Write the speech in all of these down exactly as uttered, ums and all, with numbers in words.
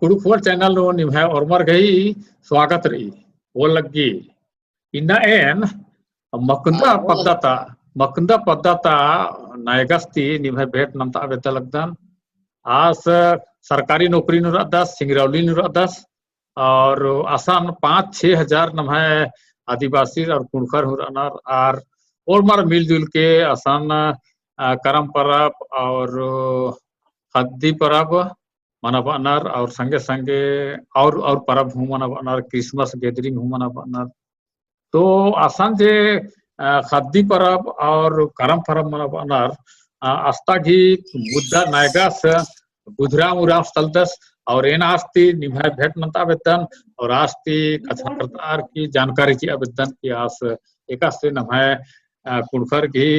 कुँड़ुख़ World channel नू निम्है ओर्मर गही स्वागत रई। ओ लग्गी। इन्ना एन मकुन्दा हाँ, बोल। पद्दा ता, मकुन्दा पद्दा ता नैगस ती निम्है भेंट नन्ता बेद्दा लगदन। आस सरकारी नौकरी नू रअदस, सिंगरौली नू रअदस, और असन पाँच छः हजार नम्है आदिवासी और कुँड़ुख़र हूँ रअनर, आर ओर्मर मिलजुल के असन, अ, करम परब और ख़द्दी परब मनाबअनर और संगे संगे और, और परब हूँ मनाबअनर, Christmas gathering हूँ मनाबअनर। तो असन जे, अ, ख़द्दी परब और करम परब मनाबअनर, अ, अस्ता गही मुद्दा नैगस बुधराम उराँव तलदस और एन आस ती निम्है भेंट नन्ता बेद्दन और आस ती कछनखरदर की जानकारी चिआ बेद्दन कि आस एकासे नम्है, अ, कुँड़ुख़र गही,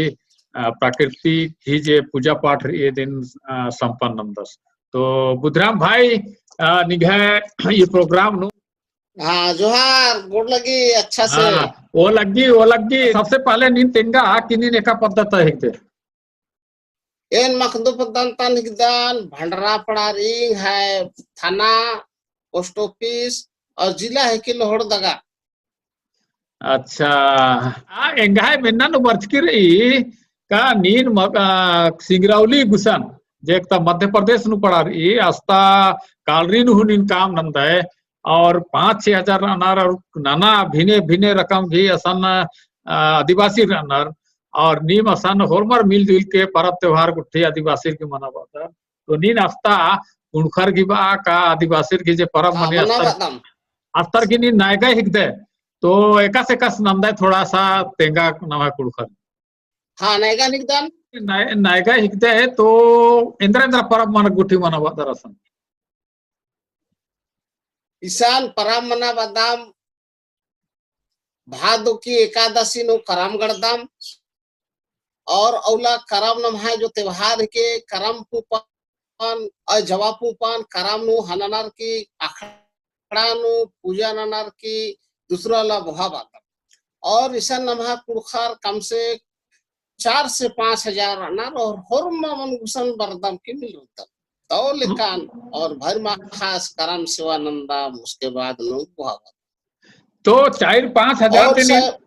अ, प्राकृतिक गही जे पूजा पाठ रई ए दिन, अ, सम्पन्न नन्दस। तो बुधराम भाई, अ, निंग्है ई program नू। हाँ, जोहार, गोड़ लग्गी, अच्छा से। हाँ, ओ लग्गी, ओ लग्गी। सबसे पहले नीन तेंगा कि नीन एका पद्दा ता हिकदय। एन मखदो पद्दा ता हिकदन, भंडरा पड़ार, एंग्है थाना, post office और जिला हिकी लोहरदगा। अच्छा, आ, एंग्है मेन्ना नू बरचकी रई का नीन म-, आ, सिंगरौली गुसन, जे एकता मध्य प्रदेश नू पड़ार रई, अस्ता कालरी नू हूँ नीन काम नन्दय, और पाँच छः हजार रअनर, और नना भिने भिने रकम गही असन, आ, आदिवासी रअनर, और नीम असन होरमर मिलजुल के परब त्योहार गुट्ठी आदिवासी की मनाबअदर। तो नीन अस्ता कुँड़ुख़र गही बआ का आदिवासी गही जे परब हाँ, मने अस्तर, मनाबअदम। अस्तर गही नीन नैगा हिकदय। तो एकासे एकासे नन्दय थोड़ा सा तेंगा नम्है कुँड़ुख़र। हाँ, नैगा हिकदन। नै-, नैगा हिकदय तो एन्दरा एन्दरा परब मना गुट्ठी मनाबअदर असन। इसन परब मनाबअदम भादो की एकादशी नू करम गड़दम। और अउला करम नम्है जो त्योहार हिके करम पूपन, अ, जवा पूपन, करम नू हननर की अखड़ा नू पूजा ननर की दूसरा ला बोहा बातम। और इसन नम्है कुँड़ुख़र कम से चार से पाँच हजार रअनर और होरमा मन गुसन बरदम की मिल रअदम। दव लेकान और भर माख़ा आस करम सेवा नन्दम, उसके बाद नू बोहा बातम। तो चार पाँच हजार और ते नीन, स-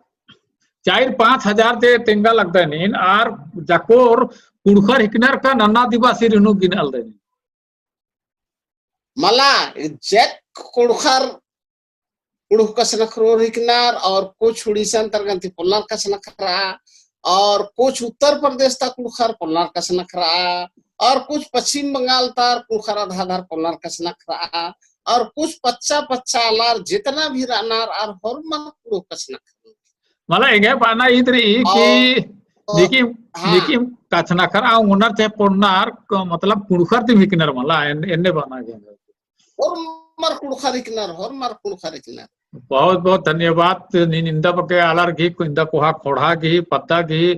चार पाँच हजार ते तेंगा लगदय नीन, आर जाकोर कुँड़ुख़र हिकनर का नन्ना आदिवासी हूँ गिनालदय नीन। मला, जे कुँड़ुख़र, कुँड़ुख़ कछनखरओर हिकनर और कुछ उड़ीसा तर गंती पोल्लनर कछनखरआ, और कुछ उत्तर प्रदेश ता कुँड़ुख़र पोल्लनर कछनखरआ, और कुछ पश्चिम बंगाल तर कुँड़ुख़र आधा आधार पोल्लनर कछनखरआ, और कुछ पच्चा पच्चा आलर जितना भी रअनर आर होरमर कुँड़ुख़ कछनखरआ। मला एंग्है बअना ईद रई कि और, निकिम, हाँ। निकिम कछनखरआ ओंगनर चाहे पोल्लनर क-, मतलब कुँड़ुख़र दिम हिकनर मला एन-, एन्ने बअना गे। होरमर कुँड़ुख़र हिकनर, होरमर कुँड़ुख़र हिकनर। बहुत बहुत धन्यवाद। नीन इन्दा बग्गे आलर गही, इन्दा कोहा खोंड़हा गही, पद्दा गही,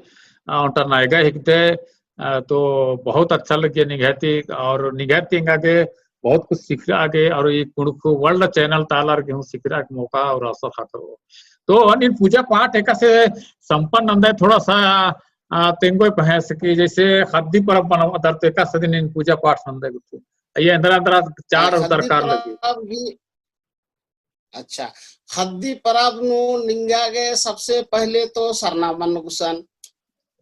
अ, ओन्टा नैगा हिकदय, अ, तो बहुत अच्छा लग्गी निंग्है ती, और निंग्है ती एंगा गे बहुत कुछ सिखरआ गे, और ई कुँड़ुख़ World channel ता आलर गे हूँ सिखरआ गे मौका और अवसर ख़क्खरओ। तो नीन पूजा पाठ एकासे सम्पन्न नन्दय थोड़ा सा, अ, तेंगोय पहें सकी, जैसे ख़द्दी परब मनाबअदर तो एकासे नीन पूजा पाठ नन्दय गुट्ठी। अइय्या एन्दरा एन्दरा चाड़ और ख़द्दी दरकार लगी। परब भी, अच्छा, ख़द्दी परब नू निंगा गे सबसे पहले तो सरना मन गुसन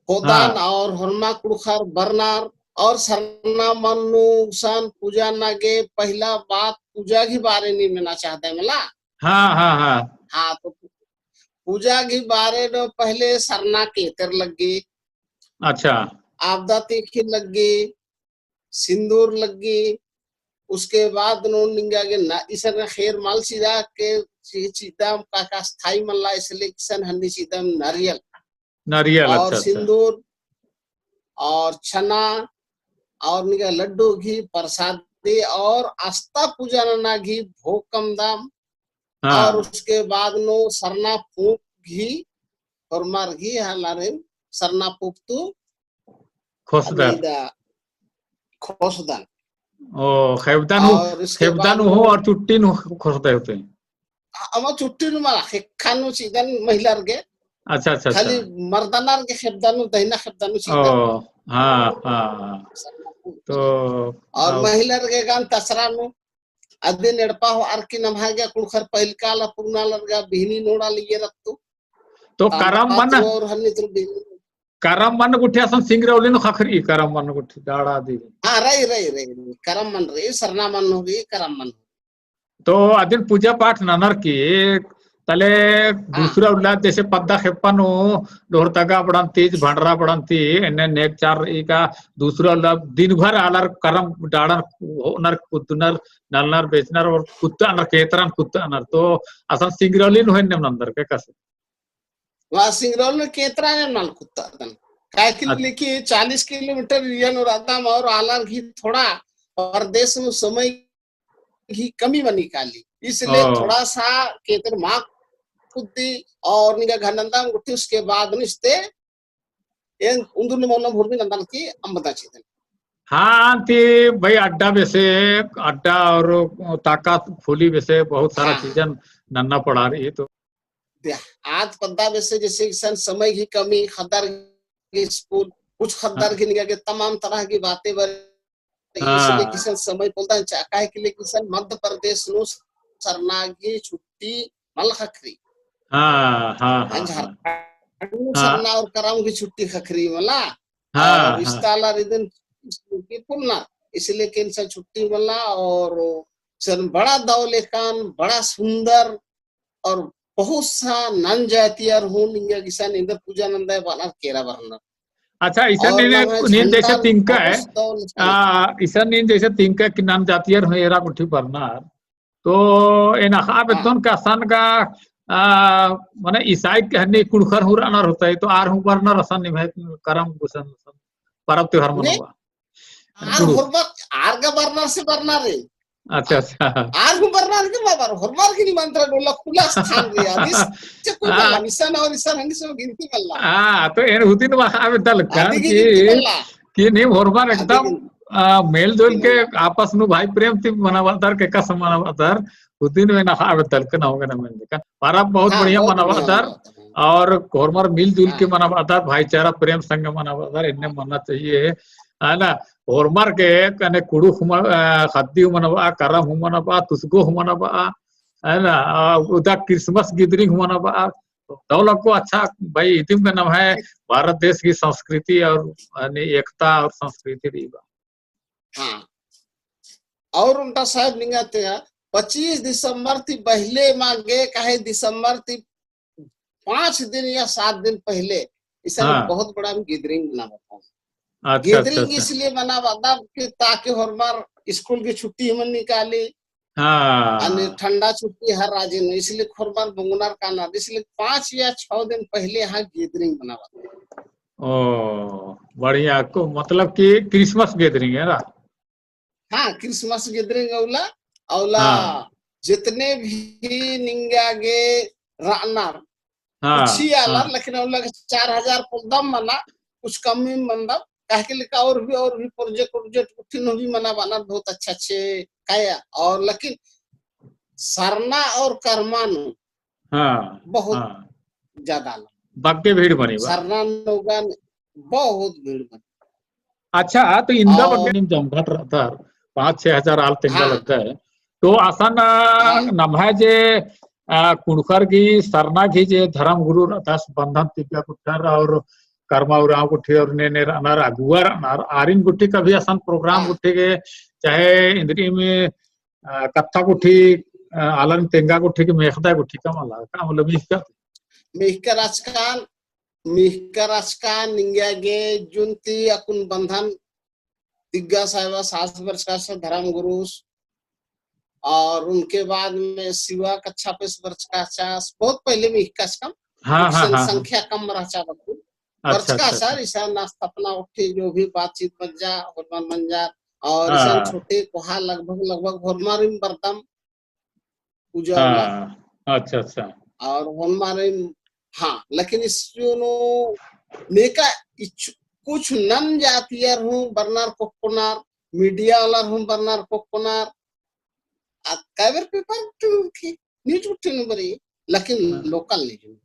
होदन हाँ। और होरमा कुँड़ुख़र बरनर और सरना मन नू गुसन पूजा नना गे पहला बात पूजा गही बारे नीन मेना चाहदय मला। हाँ, हाँ, हाँ। हाँ, तो पूजा गही बारे नू पहले सरना केतर लग्गी। अच्छा। आबदा तीखी लग्गी, सिंदूर लग्गी, उसके बाद नू निंगा गे ना, इसन ख़ेर मल चिआ के चि-, चिदम का, का स्थाई मल्ला, इसलिए इसन हन्नी चिदम नारियल। नारियल, और अच्छा, अच्छा। सिंदूर और छना और निंगा लड्डू घी प्रसादी और अस्ता पूजा नना घी भोग कमदम। हाँ। और उसके बाद नू सरना फूंक घी, होरमर घी हलारिन सरना फूंक तू खोसदर। अनिदा खोसदन। ओ, खेबदा नू, और उसके खेबदा बाद नू हूँ नू और चुट्टी नू खोसदय होते। अमा चुट्टी नू मला, ख़ेक्खा नू चिदन महिलर गे। अच्छा, अच्छा, अच्छा। खाली मर्दनर गे खेबदा नू, दहिना खेबदा नू चिदन। ओ, हाँ, हाँ, हाँ। तो, और महिलर गे गान तसरा नू। अदिन एड़पा होअर की नम्है गा कुँड़ुख़र पहिलका आलर पुरना आलर गा बिहनी नोड़ा लइय्या रअदत। तो ता करम मन्ना, और हन्नी तुर बिहनी। करम मन्न गुट्ठी असन सिंगरौली नू ख़क्खरई, करम मन्न गुट्ठी डाड़ा दिम। हाँ, रई, रई, रई, रई। करम मन्न रई, सरना मन्न होई, करम मन्न होई। तो अदिन पूजा पाठ ननर की तले हाँ। दूसरा उल्ला जैसे पद्दा खेप्पा नू लोहरदगा बड़न्ती, भंडरा बड़न्ती, एन्ने नेग चार रई का दूसरा उल्ला दिन भर आलर करम डाड़न होनर, कुद्दनर, नलनर, बेचनर और कुद्दनर, केतरन कुद्दनर। तो असन सिंगरौली नू एन्ने नंदर के कसे? वा सिंगरौली नू केतरन नल कुद्दतन। काहे कि हाँ। लेकिन चालीस किलोमीटर area नू रअदम और आलर गही थोड़ा परदेस नू समय गही कमी मनी काली। इसलिए ओ। थोड़ा सा केतर मा कुद्दी और निंगा घर नंदम गुट्ठी, उसके बाद नू इस्ते एन उन्दुल मोलम हुरमी नंदन की अम्बदा चीदन। हाँ, ती भाई अड्डा बेसे, अड्डा और ताका फूली बेसे बहुत सारा हाँ। चीजन नन्ना पड़ा रई तो। दे, आद पद्दा बेसे जैसे इसन समय गही कमी, ख़द्दर गही स्कूल, कुछ ख़द्दर हाँ। गही निंगा गे तमाम तरह की बातें बर इसलिए हाँ। किसन समय पोल्लदन चा, काहे कि लेकिन इसन मध्य प्रदेश नू सरना गही छुट्टी मल ख़क्खरई। हाँ, हाँ, हाँ, हाँ। झारखंड नू हाँ। सरना और करम गही छुट्टी ख़क्खरई मला। हाँ, और हाँ। इस्ता आलर इदिन की पुरना, इसलिए कि इसन छुट्टी मला और इसन बड़ा दव लेकन, बड़ा सुंदर और बहुत सा नन जातियर हूँ निंगा गे इसन एन्देर पूजा नंदय बअनर केरा बरनर। अच्छा, इसन और नीन, नम्है नीन जैसे झंडा तिंका है, बहुत दौल है। आ, इसन नीन जैसे तिंका कि नन जातियर हूँ एरा गुट्ठी बरनर। तो एन अख़आ हाँ। बेद्दन का असन गा, आ, मने ईसाई के हन्नी कुँड़ुख़र हूँ रअनर होतय, तो आर हूँ बरनर असन निम्है करम गुसन, परब त्योहार नहीं, मनवा। आर कुँड़ुख़। होरमर, आर गा बरनर से बरनर रे। अच्छा, अच्छा। आर हूँ बरनर के बाबर, होरमर की निमंत्रण उल्ला खुला स्थान रे। अदिस से कोई हाँ। बल्ला, इसन और इसन हन्नी सब गिनती बल्ला। हाँ, तो एन हुदिन वहाँ में दलकन अदी की कि, गिनती बल्ला। कि नीम होरमर अदी एकदम, गिन- आ, मेल जोल के गिनती बल्ला। आपस नू भाई प्रेम ती मनाबअदर के कस मनाबअदर, हुदिन में नख़आ बेद्दलकन होगा ना मेंजकन। परब बहुत हाँ, बढ़िया बहुत बढ़िया मनाबअदर। मनाबअदर। और होरमर मिलजुल के हाँ। मनाबअदर, भाईचारा प्रेम संग मनाबअदर, एन्ने मन्ना चाहिए, है ना? होरमर के कने कुँड़ुख़ हूँ म-, अ, ख़द्दी हूँ मनबआ, करम हूँ मनबआ, तुसगो हूँ मनबआ, है ना? अ, उदा Christmas gathering हूँ मनबआ। दव लग्गो अच्छा भाई, इदिम का नम्है भारत देश की संस्कृति और, यानी एकता और संस्कृति रई बा। हाँ। और ओन्टा साहेब निंगा गे पच्चीस दिसंबर ती पहिले मा गे, काहे दिसंबर ती पाँच दिन या सात दिन पहिले इसन हाँ। बहुत बड़ा हम gathering मनाबअदम। अच्छा, अच्छा, gathering अच्छा। इसलिए मनाबअदम कि ताकि होरमर स्कूल की छुट्टी हूँ मल निकाली। हाँ। अन्ने ठंडा छुट्टी हर राजी नू, इसलिए होरमर मंगनर कानर, इसलिए पाँच या छह दिन पहिले हाँ gathering मनाबअदम। ओ, बढ़िया। को, मतलब कि Christmas gathering है ना? हाँ, Christmas gathering औला, औला हाँ। जितने भी निंगा गे रअनर, हाँ, कुछ ही आलर, हाँ। लेकिन औला गे चार हजार पोल्लदम मना, कुछ कम ही मनदम, काहे कि लेकिन और भी, और भी project, project गुट्ठी नू भी मनाबअनर बहुत अच्छा अच्छे काया, और लेकिन सरना और करमा नू हाँ, बहुत हाँ। ज्यादा ला। बग्गे भीड़ बनी बा। सरना नू गा बहुत भीड़ बनी। अच्छा, तो इनका और बग्गे नीम जमघट रअदर, पाँच छह हजार आल तेंगा हाँ। लग्गा है। तो असन, आ, हाँ। नम्है जे, आ, कुँड़ुख़र गही, सरना गही जे धर्म गुरु रअदस, बंधन तिग्गा गुट्ठर और करमा उराँव गुट्ठी और ने, ने रअनर अगुवा रअनर, आरिन गुट्ठी कभी असन program हाँ। गुट्ठी गे, चाहे इन्द्रिम, आ, कत्था गुट्ठी, आ, आलन तेंगा गुट्ठी के मेख़दय गुट्ठी का मला, का मतलब मिख़का? मिख़का रहचकन, मिख़का रहचकन निंगा गे जुन्ती अक्कुन बंधन तिग्गा साहेबस आस बरचका रहचा धर्म गुरुस, और उनके बाद में सिवा कच्छापिस बरचका रहचा, बहुत पहिले मिख़का रहचकम, हाँ, हाँ, इसन हाँ, हाँ। संख्या कम रहचा बल्कि। अच्छा, बरचका अच्छा, रहचा, अच्छा। इसन स्थापना उठी, जो भी बातचीत मंजा, होरमर मंजा, और इसन हाँ। छोटे कोहा लगभग, लगभग होरमारिम बरदम पूजा वाला। हाँ, अच्छा, अच्छा। और होरमारिम, हाँ, लेकिन इस जो नो नेका इच-, कुछ नन जातियर हूँ बरनर कोक्कोनर, media वालर हूँ बरनर कोक्कोनर, आ, काबर paper उठिन की, news उठिन बरी, लेकिन हाँ। Local news।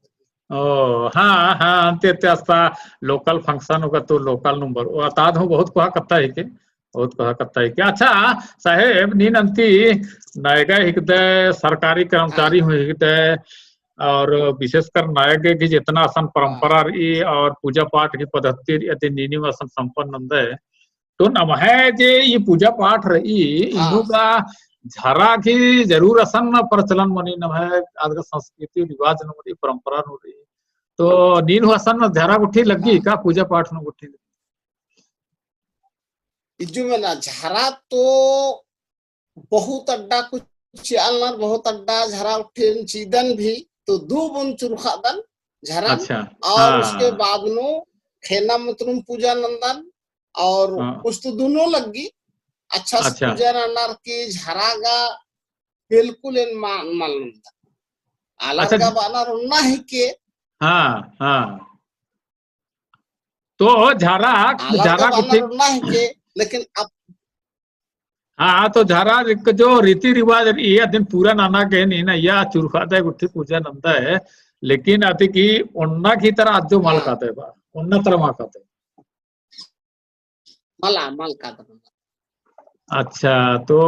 ओ, हाँ, हाँ, अन्ते, अन्ते अस्ता local function होगा तो local number। ओ, अताद हूँ बहुत कोहा कत्था है के? बहुत कोहा कत्था हिके। अच्छा साहेब, नीन अन्ती नैगा हिकदय, सरकारी कर्मचारी हूँ हिकदय, और विशेषकर नैगा गे जेतना असन परंपरा रई और पूजा पाठ की पद्धति रई, अदिन नीनिम असन संपन्न नन्दय। तो नम्है जे ई पूजा पाठ रई, इन्नु गा झरा की जरूर असन प्रचलन मनी, नम्है आद गा संस्कृति रिवाज नू रई, परंपरा नू रई। तो नीन हूँ असन झरा गुट्ठी लग्गी का, पूजा पाठ नू गुट्ठी? इज्जु मेना, झरा तो बहुत अड्डा कुछ चिआलनर, बहुत अड्डा झरा उठेन चिअदन भी, तो दू बुन चुरखादन झरन। अच्छा। और हाँ। उसके बाद नू खेना मतनुम पूजा नन्दन, और हाँ। कुछ तो दुनो लग्गी। अच्छा से अच्छा। पूजा ननर की झरा गा बिल्कुल एन मा-, मल नन्दन। आलर अच्छा। गा बअनर ओन्ना हिके। हाँ, हाँ। तो झरा, आलर झरा गा गुट्ठी बअनर ओन्ना हिके, लेकिन अब हाँ, तो झरा री-, जो रीति रिवाज रई, अदिन पूरा नना गे नीन अइय्या चुरखादय गुट्ठी पूजा नन्दय, लेकिन अदी की ओन्ना की तरह अज्जो मल हाँ। कादय बा, ओन्ना तरह मल कादय। मला, मल कादय। अच्छा, तो,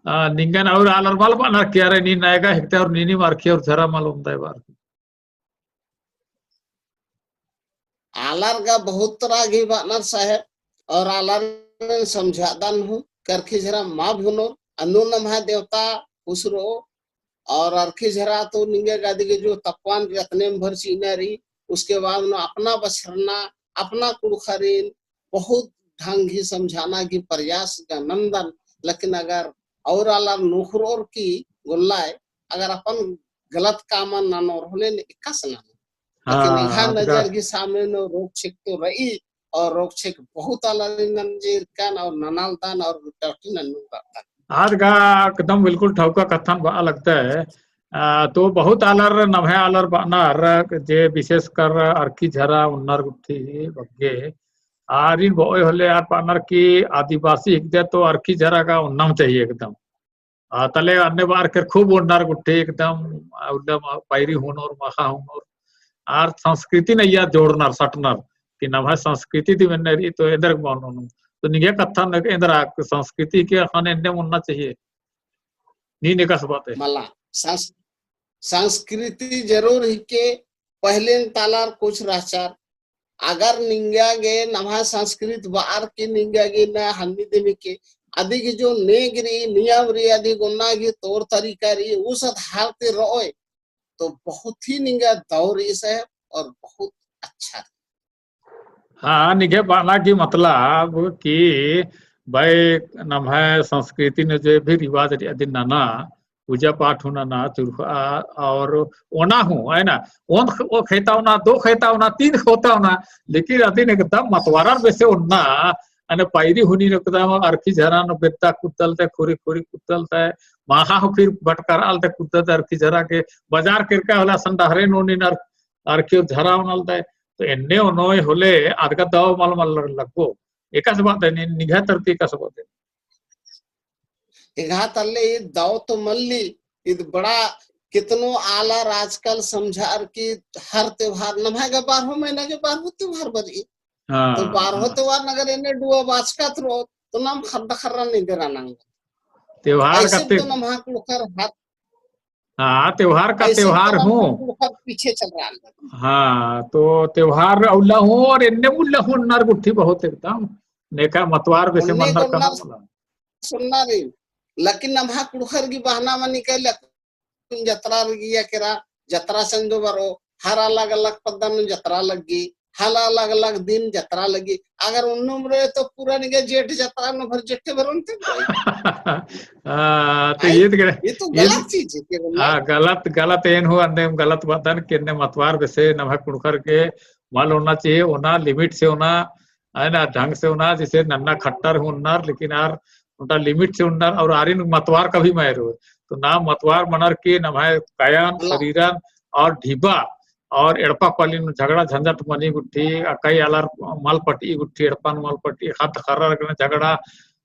आ, निंगन और आलर मल बअनर कि अरे नीन नैगा हिकदय और नीनिम अरखी और झरा मल ओन्दय बअर। आलर गा बहुत तरह गे बअनर साहेब, और आलर समझादन हूँ, अरखी झरा मा भी ओनोर, अन्नु नम्है देवता खुश रओ, और अरखी झरा तो निंगा गा अदी गे जो तपवान रई अतनेम भर चिअना रई, उसके बाद नू अपना बछरना, अपना कुँड़ुख़रिन बहुत ढंग ही समझाना की प्रयास गा नन्दन, लेकिन अगर और आलर नोखरओर की गोल्लय, अगर अपन गलत कामन ननोर होले ने एकासे ननोर। लेकिन हाँ, एंग्है नजर गा- की सामने नू रोक छेक तो रई, और रोक छेक बहुत आलर नंजर इरकन और ननालदन और टट्टी नन्नू रअदन। आद गा एकदम बिल्कुल ठौका कत्थन बआ लगदय। आ, तो बहुत आलर, नम्है आलर बअनर, जे विशेषकर अरखी झरा ओन्नर गुट्ठी बग्गे, आरिन बओय होले आर बअनर कि आदिवासी हिकदय तो अरखी झरा गा ओन्नम चाहिए एकदम। आ, तले अन्ने बअर केर खूब ओन्नर गुट्ठी एकदम, आ, उल्ला मा-, पैरी हूँ ओनोर, माखा हूँ ओनोर। आर संस्कृतिन अइय्या जोड़नर, सटनर, कि नम्है संस्कृति ती मेन्ने रई तो एन्देर मा ओनोन। तो निंग्है कत्थन एन्देर आ संस्कृति के ख़ने एन्ने ओन्ना चाहिए। नीन एकासे बअदय। मला, संस-, संस्कृति जरूर हिके, पहलेन ता आलर कुछ रहचर, अगर निंगा गे नम्है संस्कृति बअर की निंगा गे ना हन्नी दिम हिके, अदी गे जो नेग रई, नियम रई, अदी गे ओन्ना गे तौर तरीका रई, उस आधार ती रओय, तो बहुत ही निंगा दव रई साहेब और बहुत अच्छा रई। हाँ, निंग्है बअना की मतलब कि भाई नम्है संस्कृति नू जे भी रिवाज रई अदिन नना, पूजा पाठ हूँ नना, चुरखा और ओना हूँ, है ना? ओन ख-, ओ खेता ओना, दो खेता ओना, तीन खेता ओना, लेकिन अदिन एकदम मतवारर बेसे ओन्ना, अने पैरी हूँ नीन एकदम अरखी झरा नू बेद्दा कुद्दलदय, खुरी खुरी कुद्दलदय, माखा हूँ फिर बटकरआलदय कुद्दलदय अरखी झरा गे, बजार केरका होले असन डहरे नू नीन अर-, अरखी झरा ओनालदय, तो एन्ने ओनोय होले आद गा दव मल मल लग्गो। एकासे बअदय नीन, निंग्है तरती एकासे बअदय। एंग्है तले ईद दव तो मल्ली, ईद बड़ा कितनो आलर आजकल समझार की हर त्योहार, नम्है गा बारहो महीना गे बारहो त्योहार बरई। हाँ, तो बारहो हाँ। त्योहार नू अगर एन्ने डुआ बाचकत रओ, तो नाम खर्रा खर्रा नींदर रअनंग। त्योहार का ऐसे ते- तो नम्है कुँड़ुख़र हर हाँ, त्योहार का ऐसे त्योहार तो हूँ। कुँड़ुख़र पीछे चल रहा है। हाँ, तो त्योहार उल्ला हूँ और एन्ने उल्ला हूँ ओन्नर गुट्ठी बहुत एकदम। नेका मतवार बेसे ओन्ने मन्नर ओन्नर कना बोला। सुन्ना रई। लेकिन नम्है कुँड़ुख़र की बहाना मनी के लेकिन जतरा लग्गिया केरा, जतरा चंदो बरओ, हर अलग-अलग पद्दा नू जतरा लग्गी, हर अलग-अलग दिन जतरा लग्गी। अगर उन्नुम रहे तो पूरा निंग्है जेठ जतरा नू भर जेठे भर ओन्ते भाई। हाँ, तो भाई, ये तो गलत, ये तो ये गलत चीज है, केवल हाँ, गलत, गलत एन हूँ अन्नेम गलत बअदन कि एन्ने मतवार बेसे नम्है कुँड़ुख़र गे मल ओन्ना चाहिए, ओना limit से ओना, है ना, ढंग से ओना, जैसे नन्ना खट्टर हूँ ओन्नर, लेकिन आर ओन्टा limit से ओन्नर और आरिन मतवार कभी मल रओ। तो नाम मतवार मनर की नम्है कायन, शरीरन और ढिबा और एड़पा पालिन झगड़ा झंझट मनी गुट्ठी, अकई आलर मल पटई गुट्ठी, एड़पन मल पटई, ख़द्द ख़र्रर गने झगड़ा,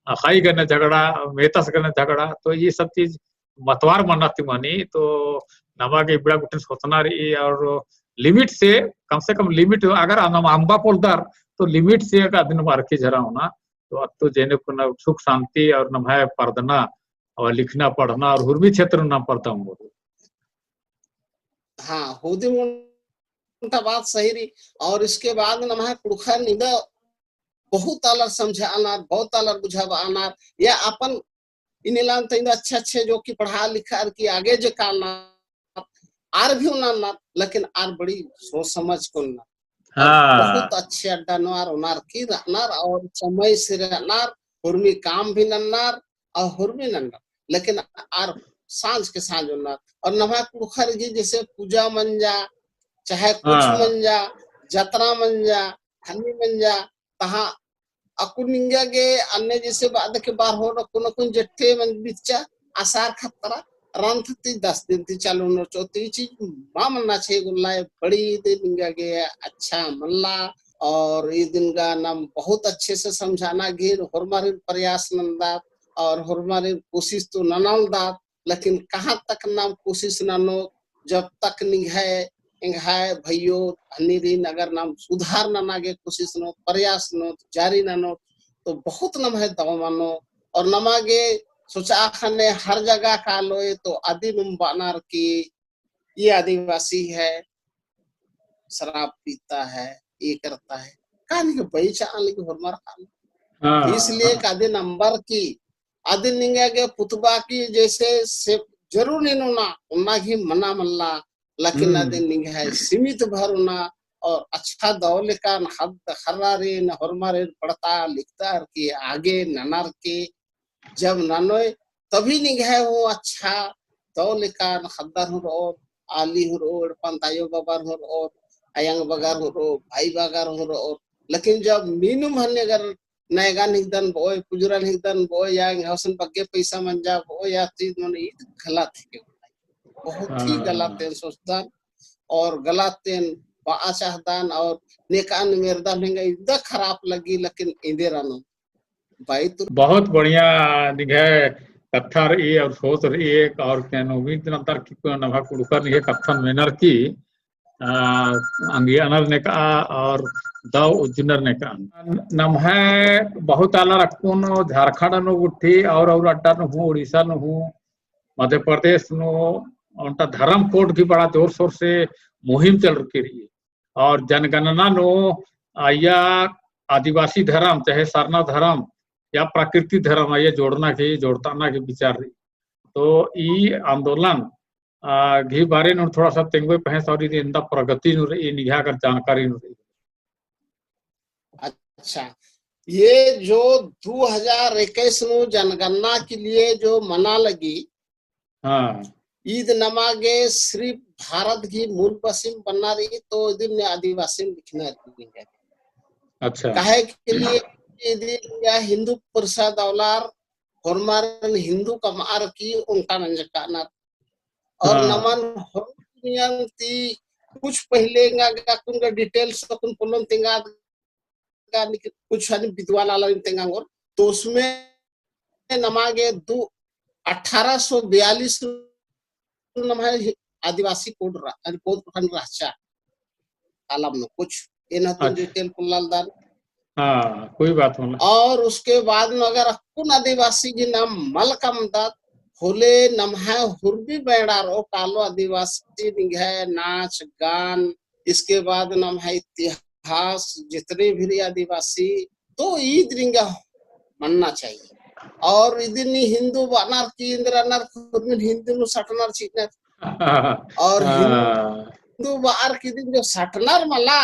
अख़ई गने झगड़ा, मेतस गने झगड़ा, तो ये सब चीज मतवार मना ती मनी, तो नमा गे इबड़ा गुट्ठिन सोचना रई और limit से, कम से कम limit, अगर अम्बा पोल्लदर, तो limit से अदिन अरखी झरा ओना, तो अत्तो जेने कुना सुख शांति और नम्है परदना और लिखना पढ़ना और हुरमी क्षेत्र नू नाम परदा ओंगोर। हाँ, हुदी मुन्टा बात सही रई। और इसके बाद नम्है कुँड़ुख़र निंदा बहुत आलर समझानर, बहुत आलर बुझाबअनर, या अपन इन्नेलान तो इन्दा अच्छे अच्छे जो कि पढ़ा लिखा अर की आगे जे कालनर, आर भी ओननर, लेकिन आर बड़ी सोच समझ के ओननर। हाँ। बहुत अच्छे अड्डा नू आर ओनर की रअनर और समय से रअनर, हुरमी काम भी नन्नर और हुरमी नन्नर, लेकिन आर सांझ के सांझ ओननर। और नम्है कुँड़ुख़र गही जैसे पूजा मंजा, चाहे कुछ हाँ। मंजा, जतरा मंजा, हन्नी मंजा, तहाँ अक्कुन निंगा गे अन्ने जैसे बाद के बार होर अक्कुन अक्कुन जेठे मन बिच्चा असार खतरा रंथ ती दस दिन ती चालू नोचो। तो ई चीज मा मन्ना चाहिए गुल्ला, बड़ी ईद निंगा गे अच्छा मल्ला। और ई दिन गा नाम बहुत अच्छे से समझाना गे होरमारिन प्रयास नंदात और होरमारिन कोशिश तो ननालदात। लेकिन कहाँ तक नाम कोशिश ननोत, जब तक निंग्है, एंग्है भइयो हन्नीरिन अगर नाम सुधार नना गे कोशिश ननोत, प्रयास ननोत, जारी ननोत, तो बहुत नम्है दव मनो। और नमा गे सोचा ख़ने हर जगह कालोय तो अदिन उम बअनर की ये आदिवासी है, शराब पीता है, ये करता है, कहानी के बई चाह लगी होरमर खान। हाँ, इसलिए हाँ। कादे नंबर की, अदिन निंगा गे पुतबा की जैसे से जरूर नीन ओना, ओना ही मना मल्ला, लेकिन हम्म। अदिन निंग्है सीमित भर ओना, और अच्छा दव लेकान हद खर्रारिन, होरमारिन पढ़ता लिखता अर की आगे ननर की जब ननोय, तभी निंग्है हूँ अच्छा दव लेकान ख़द्दर हूँ रओर, आली हूँ रओर, एड़पन्त आयो बाबर हूँ रओर, अयंग बगर हूँ रओर, भाई बगर हूँ रओर। लेकिन जब नीनुम हन्ने अगर नैगन हिकदन बओय, पुजरन हिकदन बओय, या एंग्है गुसन बग्गे पैसा मंजा बओय, या चीज मनो ईद गलत है। बहुत ही हाँ। गलत एन सोचदन और गलत एन बआ चाहदन और नेकान मेरदन हेंगा इदा खराब लगी, लेकिन इदे रनो। भाई तो बहुत बढ़िया निंग्है कत्था रई और सोच रई एक, और एन उम्मीद नंदर की नम्है कुँड़ुख़र निंग्है कत्थन मेनर की, आ, अंगियनर नेकआ और दव उज्जनर नेकआ। नम्है बहुत आलर अक्कुन झारखंड नू गुट्ठी और, और अड्डा नू हूँ, उड़ीसा नू हूँ, मध्य प्रदेश नू, ओन्टा धर्म code की बड़ा जोर शोर से मुहिम चलरकी रई। और जनगणना नू अइय्या आदिवासी धर्म, चाहे सरना धर्म या प्राकृतिक धर्म, अइय्या जोड़ना की, जोड़ताना की विचार रई। तो ई आंदोलन, आ, गही बारे नू थोड़ा सा तेंगोय पहें और इदी एन्दा प्रगति नू रई, निंग्है अगर जानकारी नू रई। अच्छा, ये जो दो हज़ार इक्कीस नू जनगणना के लिए जो मना लगी, हाँ। ईद नमा गे सिर्फ भारत गही मूल बसिम बन्ना रई, तो इदिन आदिवासिम लिखना रई। अच्छा। काहे के लिए इदिन या हिंदू परिषद औलार होरमारिन हिंदू कमअर की ओन्टा नंजकानर। और हाँ। नमन होरमर दुनिया ती कुछ पहले एंगा गा कुन गा details कुन पोल्लोन तेंगा गा निक कुछ हनी विद्वान आलर तेंगा ओंगोर। तो उसमें नमा गे दो, अठारह सौ बयालीस नम्है आदिवासी code रह-, यानी code प्रखंड रहचा। कालम नू कुछ एन हतन अच्छा। detail पोल्लालदन। हाँ, कोई बात होना। और उसके बाद में अगर अक्कुन आदिवासी गही नाम मल कमदत, होले नम्है हुरमी बेड़ा रओ कालो आदिवासी निंग्है नाच, गान, इसके बाद नम्है इतिहास, जितने भी रई आदिवासी, तो ईद निंगा मन्ना चाहिए। और इदिन हिंदू बअनर की इन्द्र अनर, हुरमिन हिंदू नू सटनर चिअनर। और हाँ। हिंदू बअर की इदिन जो सटनर मला,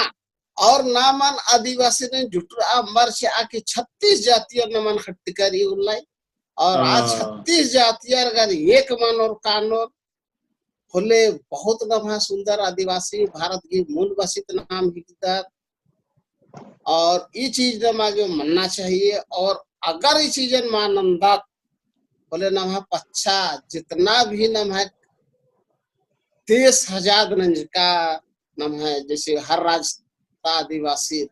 और नमन आदिवासीरिन जुटरआ अम्बर चिआ कि छत्तीस जातियर नमन खट्टी करी उल्लाई। और आज हाँ। छत्तीस जातियर अगर एक मनोर कानोर, होले बहुत नम्है सुंदर आदिवासी भारत गही मूल बसित नाम हिकदत। और ई चीज नमा गे मन्ना चाहिए। और अगर ई चीजन मा नन्दत, होले नम्है पच्छा जितना भी नम्है देश आजाद नंजका नम्है जैसे हर राज ता आदिवासी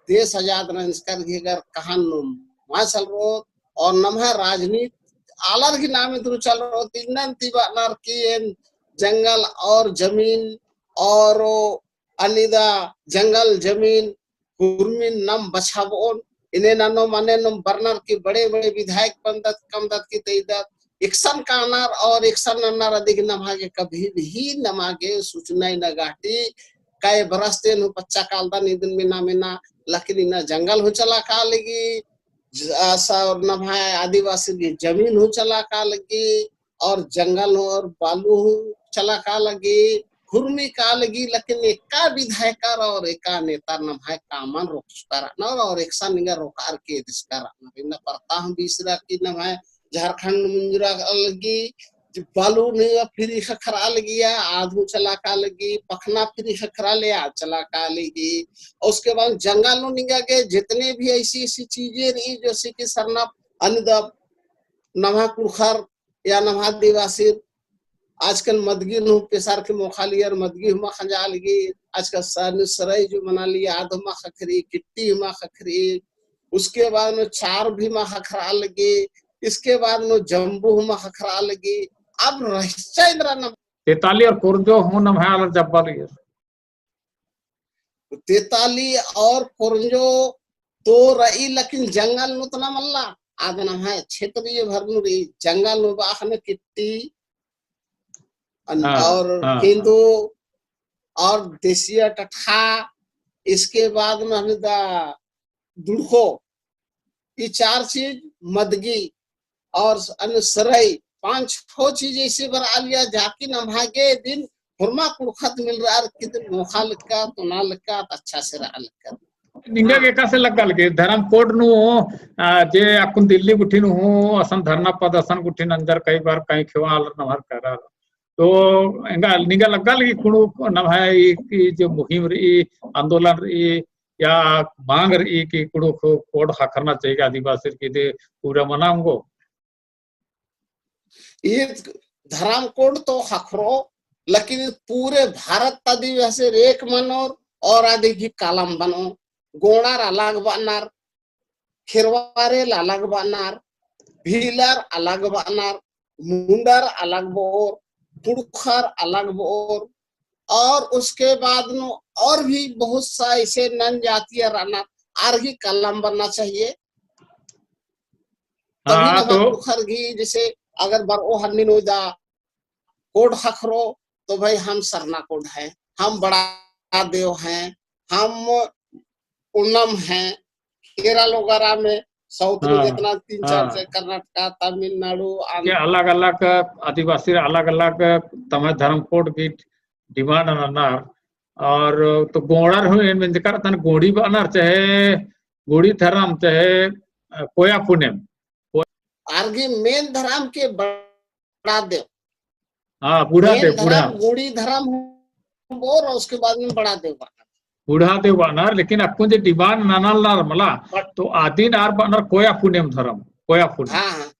देश आजाद नंजकर गही अगर कहान नू मा चलरओत और नम्है राजनीति आलर गही नामे तुरु चलरओत, इन्नन ती बअनर की एन जंगल और जमीन और अनिदा जंगल जमीन हुरमिन नाम बछाबओन, इन्ने नन्नो मने नुम बरनर की बड़े बड़े विधायक बनदत, कमदत की तइदत, एकसन कानर और एकसन नन्नर अदिक नमा गे कभी भी नमा गे सूचना इन्ना गहटी, कई बरस ते नू पच्चा कालदन इदिन मेना मेना, लेकिन इन्ना जंगल हूँ चला कालगी, ज-, असा और नम्है आदिवासी की जमीन हूँ चला कालगी, और जंगल हूँ और बालू हूँ चला कालगी, हुरमी कालगी, लेकिन एका विधायकर और एका नेतर नम्है कामन रोकचका रअनर और एकसन निंगा रोकार के दिसका रअनर। इन्ना परता हूँ बीसरा की नम्है झारखंड मुंजरा लगी, बालू निंगा free ख़क्खरा लगिया, आद हूँ चला कालगी, पखना free ख़क्खरा ले, आद चला कालगी। और उसके बाद जंगल नू निंगा गे जितने भी ऐसी ऐसी चीजें रई, जैसे कि सरना अनिदा नम्है कुँड़ुख़र या नम्है आदिवासी आजकल मदगी नू पेसार के मोख़ा लियर, मदगी हूँ मा ख़ंजा लगी, आजकल सन सरई जो मना लिया, आद हूँ मा ख़क्खरी, किट्टी हूँ मा ख़क्खरी, उसके बाद में चार भी मा ख़क्खरा लगी, इसके बाद में जम्बू हूँ मा ख़क्खरा लगी। अब रहचा इन्द्रा नम तेताली और कोरंजो हूँ नम्है आलर जब्बा लगियर। तेताली और कोरंजो तो रई, लेकिन जंगल नू तना मल्ला। आद नम्है क्षेत्रीय भर नू रई, जंगल नू बा ख़ने किट्टी, अन-, हाँ, और हाँ, केंदो, हाँ। और देसिया टटख़ा, इसके बाद में हने दा दुड़खो, ई चार चीज मदगी और अन सरई, पाँच छो चीज ऐसे बरआ लिया, जाकि नम्है गे दिन होरमा कुँड़ुख़त मिलरअर की दिन मोख़ा लक्का, तोना लक्का, अच्छा से रआ लक्का। निंगा गे एकासे लग्गा लगी धर्म कोड नू, आ, जे अक्कुन दिल्ली गुट्ठी नू हूँ, असन धरना प्रदर्शन गुट्ठी नंजर कई बार कई खेवा आलर नम्हर करर। तो एंगा निंगा लग्गा लगी कुँड़ुख़ नम्है ई, ई जो मुहिम रई, आंदोलन रई, या मांग रई कि कुँड़ुख़ कोड ख़क्खरना चाहिए आदिवासी की दे पूरा मना ओंगो। ई धर्म कोड तो ख़क्खरो, लेकिन पूरे भारत आदिवासी एक मनोर और आदि की कलम बनो, गोंड़र अलग बअनर, खेरवारेल अलग बअनर, भीलर अलग बअनर, मुंडर अलग बओर, कुँड़ुख़र अलग बओर, और उसके बाद नू और भी बहुत सा ऐसे नन जातियर रअनर, आर ही कलम बनना चाहिए। तभी हाँ, ना तो कुँड़ुख़र गही जैसे अगर बरओ हन्नी नू दा कोड ख़क्खरो, तो भाई हम सरना कोड हैं, हम बड़ा देव हैं, हम ओनम हैं, केरल वगैरह में, साउथ में हाँ, जितना तीन चार हाँ। जगह, कर्नाटका, तमिलनाडु, के आंध्र। अलग-अलग आदिवासी अलग-अलग तम्है धर्म कोड की डिमांड ननर। और तो गोंड़र हूँ एन मेंजकर तन गोंड़ी बअनर चाहे गोंड़ी धर्म चाहे, अ, कोया पुनेम। आर गही मेन धर्म के बड़ा देव। हाँ, बूढ़ा मेन देव, बूढ़ा। धर्म गोंड़ी धर्म होर, उसके बाद में बड़ा देव बअनर। बूढ़ा देव बअनर, लेकिन अक्कुन जे डिमांड ननालनर मला, बट- तो आदिन आर बअनर कोया पुनेम धर्म, कोया पुनेम। हाँ, हाँ।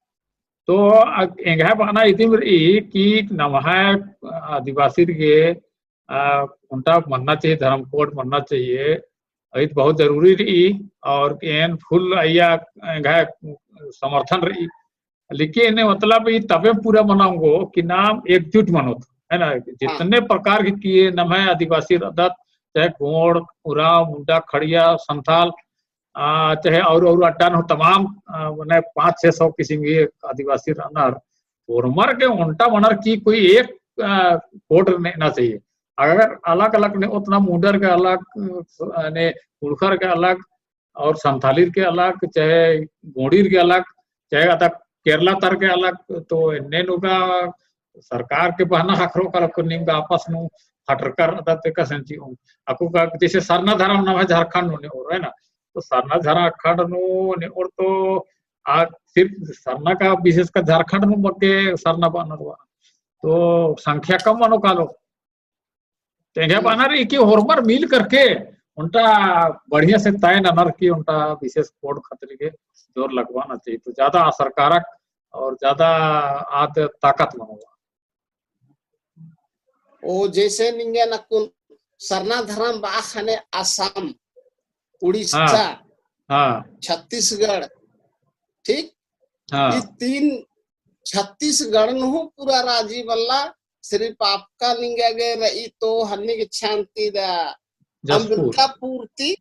तो अग-, एंग्है बअना इदिम रई कि नम्है आदिवासी गे, आ, ओन्टा मन्ना चाहिए, धर्म कोड मन्ना चाहिए, अइद बहुत जरूरी रई, और एन फुल अइया एंग्है समर्थन रई। लेकिन मतलब ई तबे पूरा मना ओंगो कि नाम एकजुट मनोत, है ना? जितने हाँ। प्रकार के किए नम्है आदिवासी रअदत, चाहे गोंड़, उराँव, मुंडा, खड़िया, संथाल, आ, चाहे और, और अड्डा नू तमाम, आ, मने पाँच छह सौ किसिम के आदिवासी रअनर, होरमर गे ओन्टा मनर की कोई एक, आ, कोड नेना चाहिए। अगर अलग-अलग नेओत ना, मुंडर के अलग, आ, ने कुँड़ुख़र के अलग, और संथालीर के अलग, चाहे गोंड़ीर के अलग, चाहे अदा केरला तर के अलग, तो एन्ने नू गा सरकार के बहना ख़क्खरो कालो कि नीम गा आपस नू हटरकर अदा ते कसन चिओ। अक्कु का जैसे सरना धरम नम्है झारखंड नू नेओर, है ना? तो सरना झारखंड नू नेओर तो आ सिर्फ सरना का विशेषकर झारखंड नू मग्गे सरना बअनर बा। तो संख्या कम मनो कालो। तो एंग्है हम्म। बअनर ई कि होरमर मिल करके ओन्टा बढ़िया से तय ननर की ओन्टा विशेष कोड खतरी के जोर लगवाना चाहिए। तो ज्यादा असरकारक और ज्यादा आद ताकत मनो। ओ जैसे निंगन अक्कुन सरना धरम बआ ख़ने असम, उड़ीसा, हाँ, हाँ। छत्तीसगढ़, ठीक? हाँ। ई तीन छत्तीसगढ़ नू पूरा राजी बल्ला, सिर्फ आपका निंगा गे रई तो हन्नी के छांती दा जशपुर। अंबिकापुर ती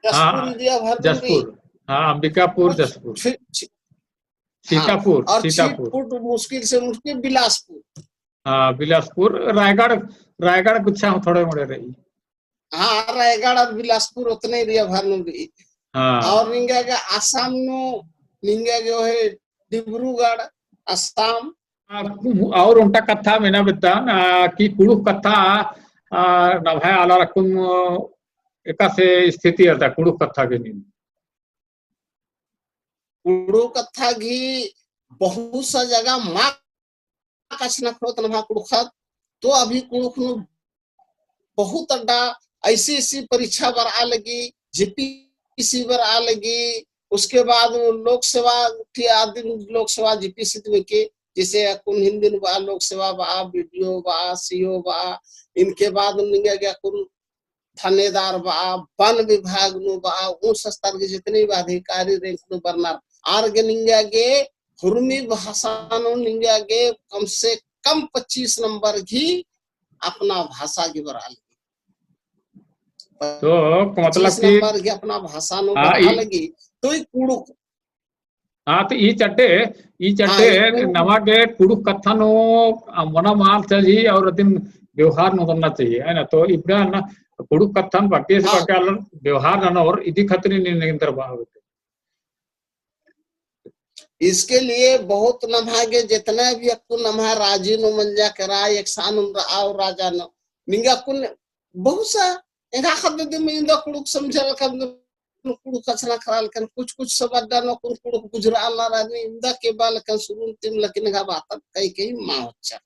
हाँ, जशपुर area भर नू रई। जशपुर। हाँ, अंबिकापुर, और जशपुर। छि-, छि-, हाँ, सीतापुर, और सीतापुर। छिटपुट मुश्किल से मुश्किल बिलासपुर। हाँ, बिलासपुर, रायगढ़, रायगढ़ कुछ हम थोड़े मोड़े रही। हाँ, रायगढ़ और बिलासपुर उतने area भर नू रही। हाँ। और निंगा गे आसाम नू, निंगा गे ओहे डिब्रूगढ़, आसाम। आ, और ओन्टा कत्था मेना बेद्दन, आ, कि कुँड़ुख़ कत्था, आ, नम्है आलर अक्कुन, आ, एकासे स्थिति रहचा कुँड़ुख़ कत्था गे नीन। कुँड़ुख़ कत्था गही बहुत सा जगह मा कछनखरोत नम्है कुँड़ुख़त, तो अभी कुँड़ुख़ नू बहुत अड्डा ऐसी ऐसी परीक्षा बरआ लगी, जीपीसी बरआ लगी, उसके बाद वो लोक सेवा, ती आदिन लोक सेवा जीपीसी दिम के, जैसे अक्कुन हिन्दी नू बआ लोक सेवा बआ, बीडीओ बआ, सीओ बआ, इनके बाद निंगा गे अक्कुन थानेदार बआ, वन विभाग नू बआ, ऊँच स्तर के जितने भी अधिकारी rank नू बरनर, आर गे निंगा गे हुरमी भाषा नू निंगा गे कम से कम पच्चीस नंबर गही अपना भाषा गही बरआ लगी। तो मतलब पच्चीस कि नंबर गही अपना भाषा नू हाँ, बरआ ई लगी। तो ई कुँड़ुख़ हाँ, तो ई चड्डे, ई हाँ, चड्डे ई कुँड़ुख़ नमा गे कुँड़ुख़ कत्था नू, आ, मना मल चाही और अदिन व्यवहार नू करना चाहिए, है ना? तो इबड़ा ना कुँड़ुख़ कत्थन बाकी से हाँ। बाकी आलर व्यवहार ननोर इदी खतरी नीन एन्देर बआ बेद्दन। इसके लिए बहुत नम्है गे जितना भी अक्कुन नम्है राजी नू मंजा केरा, एकसानुम रआ और राजा नू, निंगा अक्कुन बहुत सा एंगा ख़द्द दिम इन्दा कुँड़ुख़ समझा लकन कुँड़ुख़ कछनखरआ लकन, कुछ कुछ सब अड्डा नू अक्कुन कुँड़ुख़ गुजरआ लरा नी, इन्दा केबा लकन सुरुन तिम, लेकिन एंगा बातन कई कई मा होच्चा।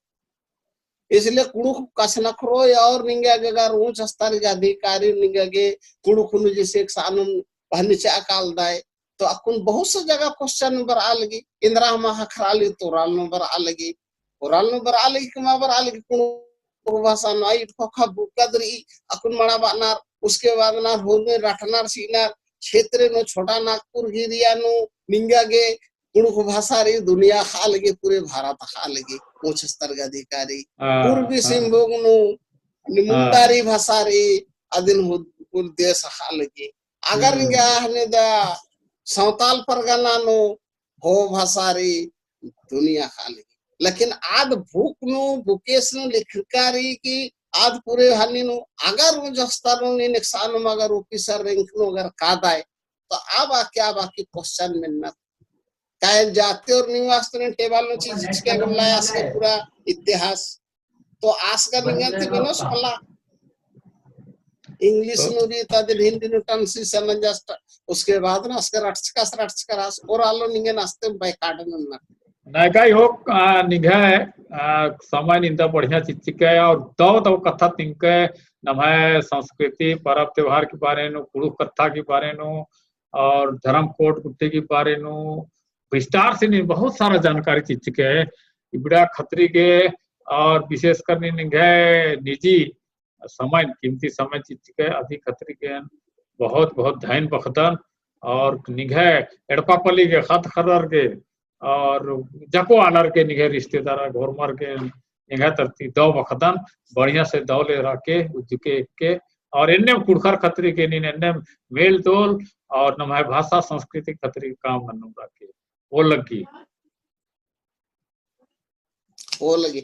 इसलिए कुँड़ुख़ कछनखरो और निंगा गे अगर ऊँच स्तर के अधिकारी निंगा गे कुँड़ुख़ नू जैसे एकसानुम पहनिचा कालदय, तो अक्कुन बहुत सा जगह question बरआ लगी, इन्द्रा हमा ख़क्खरआ लगी, तो oral नू बरआ लगी, oral नू बरआ लगी, कमा बरआ लगी, कुँड़ुख़ भाषा नू आई, ख़ोख़ा बुकदरी, अक्कुन मना बअनर, उसके बाद ना होरमे रटनर, चिअनर, क्षेत्र नू, छोटा नागपुर area नू, निंगा गे कुँड़ुख़ भाषा रई दुनिया ख़ा लगी, पूरे भारत ख़ा लगी, ऊँच स्तर के अधिकारी, हाँ, पूर्वी हाँ। सिंहभूम नू, हाँ। मुंडारी भाषा रई, अदिन हु-, पूरे देश ख़ा लगी। अगर हम्म। निंगा हने दा संताल परगना नू हो भाषा रई दुनिया ख़ा लगी। लेकिन आद book नू, bookcase नू लिखका रई कि आद पूरे हनी नू अगर ऊँच स्तर नू नीन एकसानुम अगर officer rank नू अगर कादय, तो अब आके, अब आके question मेन्नत। काहे जाति और निवास तो नीन table नू चिच्चका गुल्ला आस के पूरा इतिहास। तो आस का निंगन ती बिनोस पल्ला। English तो नू रई, ता दिल हिंदी नू translation नंजस, उसके बाद ना आस का रटचका, रटचका आस, और आलो निंगन आस्ते बाय काटन ना। नैका योग, आ, निंग्है, आ, समय निंदा बढ़िया चिच्चका और दव दव कत्था तिंका, नम्है संस्कृति, परब त्योहार के बारे नू, कुँड़ुख़ कत्था के बारे नू, और धर्म code गुट्ठी के बारे नू विस्तार से नीन बहुत सारा जानकारी चिच्चका। इबड़ा खतरी गे और विशेषकर नीन निंग्है निजी समय, कीमती समय चिच्चका, अदी खतरी गे बहुत बहुत धैन बअदन। और निंग्है एड़पा पल्ली गे, ख़द्द ख़र्रर गे, और जको आलर गे, निंग्है रिश्तेदार, घोरमर गे, एंग्है तरती दव बअदन, बढ़िया से दव ले रअके, उज्जके एके, और एन्नेम कुँड़ुख़र खतरी गे नीन एन्नेम मेल जोल और नम्है भाषा संस्कृति खतरी काम नन्नुम रअके। ओ लग्गी। ओ लग्गी।